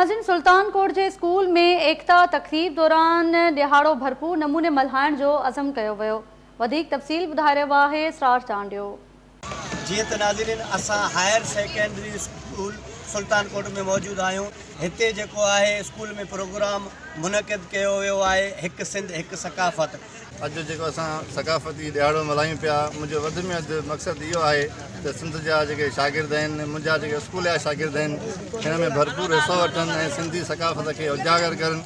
ناظرين سلطان ڪوٽ جي اسڪول ۾ ايڪتا تقريب دوران ڏهاڙو ڀرپور نموني ملهائڻ جو عزم ڪيو ويو. وڌيڪ تفصيل ٻڌائي رهيو آهي اسرار چانڊيو. جيئن ته ناظرين اسان higher secondary school Sultankot ۾ موجود آهيون هتي جيڪو آهي اسڪول ۾ پروگرام منعقد ڪيو ويو آهي هڪ سنڌ هڪ ثقافت. اڄ جيڪو اسان ثقافتي ڏهاڙو ملهايون پيا منهنجو وڌ ۾ وڌ مقصد اهو آهي ته سنڌ جا جيڪي شاگرد آهن منهنجا جيڪي اسڪول جا شاگرد آهن هن ۾ ڀرپور حصو وٺن ۽ سنڌي ثقافت کي اجاگر ڪرن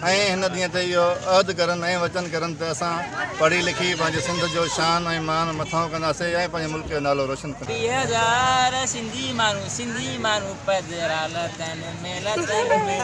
۽ هن ڏينهن تي اهو عهد ڪرن ۽ وچن ڪرن ته اسان پڙهي لکي پنهنجي سنڌ جو شان ۽ مان مٿانهون ڪنداسين ۽ پنهنجي ملڪ جو نالو روشن ڪنداسين. 30,000 سنڌي ماڻهو سنڌي ماڻهو پڌرا لتن ۾ لتن ۾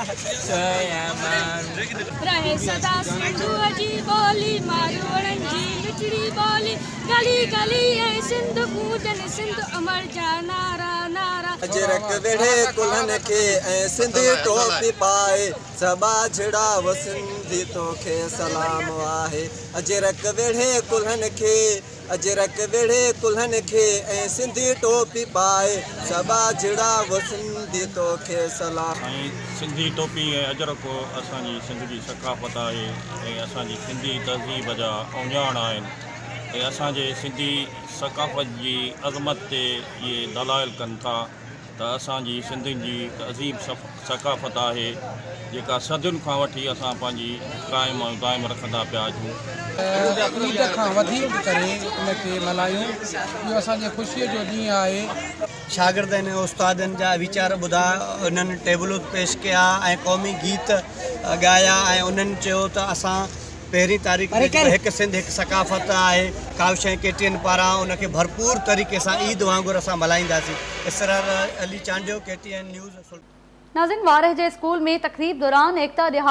سويا ماڻهو. رهي سدا سنڌوء جي ٻولي، ماروئڙن جي مٺڙي ٻولي، گلي گلي ۽ سنڌ گونجن سنڌ امڙ جا نعرا نعرا. اجرڪ ويڙهي ڪلهن کي ۽ سنڌي ٽوپي پائي سٻاجهڙا و سنڌي توکي سلام آهي اجرڪ ويڙهي ڪلهن کي اجرڪ ويڙهي ڪلهن کي ۽ سنڌي ٽوپي پائي سٻاجهڙا و سنڌي توکي سلام. سائين سنڌي ٽوپي ۽ اجرڪ اسان جي سنڌ جي ثقافت آهي ۽ اسان جي سنڌي تهذيب جا اهڃاڻ آهن ۽ اسان جي سنڌي ثقافت جي عظمت تي اهي دلائل ڪن ٿا ته اسان جي سنڌين جي هڪ عظيم ثقافت آهي، جيڪا صدين کان وٺي اسان پنهنجي قائم ۽ دائم رکندا پيا اچون. عيد کان وڌيڪ ڪري ان کي ملهايون. اهو اسان جي خوشيء جو ڏينهن آهي. شاگردن ۽ استادن جا ويچار ٻڌا، انهن ٽيبلوز پيش ڪيا ۽ قومي گيت ڳايا ۽ انهن چيو ته اسان پهرين تاريخ ۾ جيڪو هڪ سنڌ هڪ ثقافت آهي ڪاوش ۽ ڪي ٽي اين پاران ان کي ڀرپور طريقي سان عيد وانگر اسان ملهائينداسين Israr Ali Chandio K T N news. ناظرين وارهه جي اسڪول ۾ تقريب دوران ايڪتا ڏهاڙو.